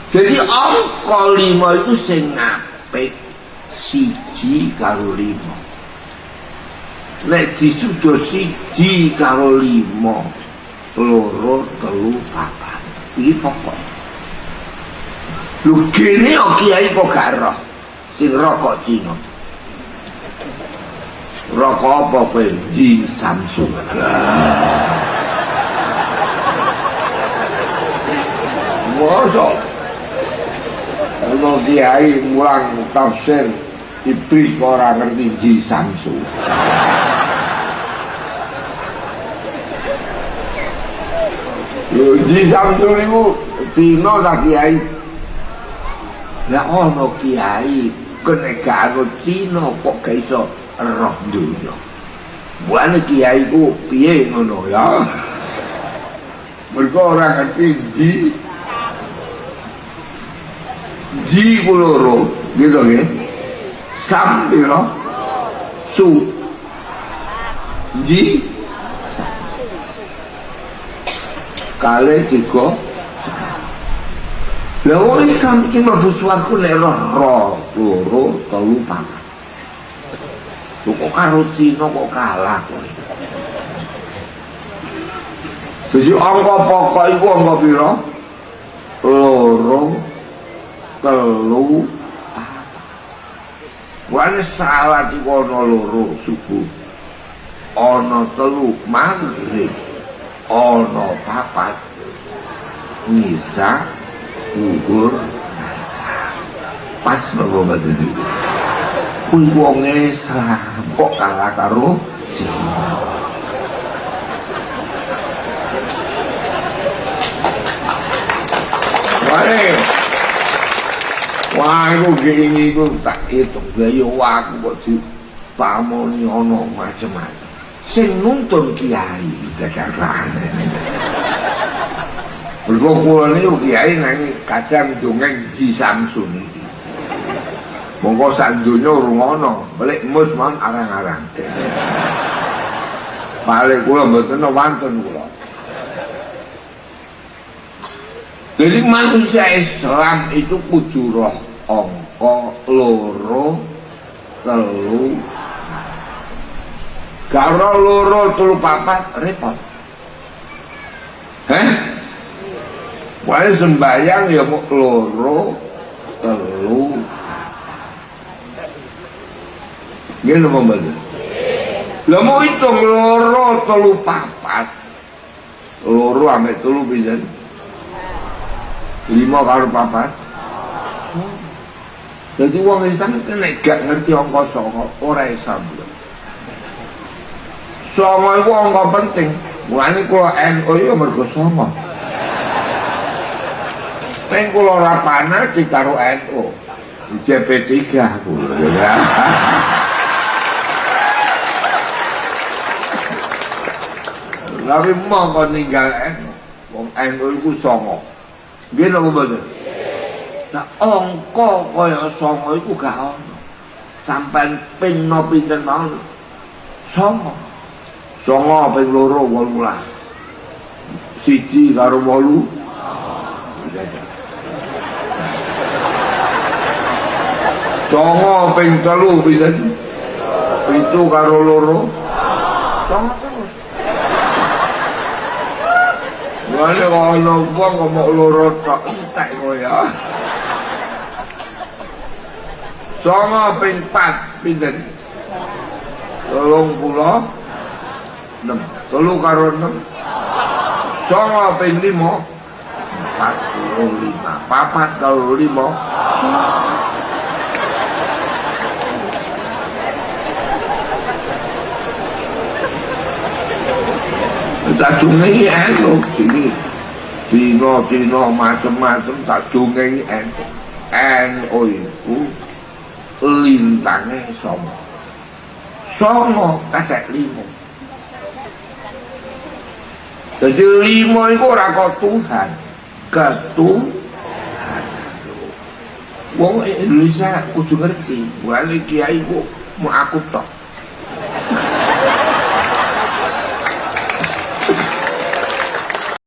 Jadi angka 5 itu sing apik 1 karo 5. Nek disudo 1 karo 5, 2, 3, 4. Iki pokok. Lho gene kok kiai kok gak roh. Sing rokok Cina. Rokok apa kowe? Di Samsung. Mosok ono kiai mulang tafsir iblis kok ora ngerti di Samsung. Lho di Samsung niku Cina ta kiai? Lah ono kiai kene gak anut Cina kok gak iso roh dunya. Mulane kiai ku piye ngono ya? Mergo ora ngerti di Ji ku loro, gitu nggih. Sam piro? Su. Ji kale tiga. Lah wong Islam iki mlebu swarga nek roh ro loro telu papat. Lho kok karo Cina kok kalah kowe. Jadi angka pokok iku angka pira? 2, 3, 4. Wane salat iku ana 2 subuh, ana 3 maghrib, ana 4 ngisa, gugur, asar. Pas napa mboten niku? Kuwi wong Islam kok kalah karo Cina. Wae. Wah, iku gini iku tak hitung. Lah ya aku kok dipamoni ana macem-macem. Sing nuntun kiai gajarane. Mergo kula niku kiai nanging kadang dongeng Ji Samsun iki. Monggo sak donya urung ana, balik mus mon arang-arang. Balik kula mboten wantun kula. Jadi manusia Islam itu kudu roh angka 2, 3. Karo 2, 3, 4 repot. Heh? Wae sembayang ya mung 2, 3. Nggih napa mboten? Lah mau hitung 2, 3, 4. 2 ambek 3 pinten? 5 karo 4. Jadi wong Islam nek gak ngerti angka 9 ora Islam. 9 iku angka penting. Mulane kula NU ya mergo 9. Ning kula ora fanatik karo NU. JP3 aku. Ya. Tapi mongko ninggal NU. Wong NU iku 9. Nggih napa mboten? Nah, angka kaya 9 iku gak ono. Sampeyan ping no pinten mawon 9. 9 ping 2 18. 1 karo 8. 9 ping 3 pinten? 7 karo 2. 9 terus. Wale ana wong ngomong loro tok entek kowe ya. 9 ping 4 pinten? 36. 3 karo 6. 9 ping 5 45. 4 karo 5. Tak dungengi NU sini. Cina-Cina macem-macem tak dungengi NU. NU iku lintange songo. Songo kathek 5. Jadi 5 iku ora kok Tuhan, ketuhanan. Wong Indonesia kudu ngerti, mulane kiai ku mau aku tok.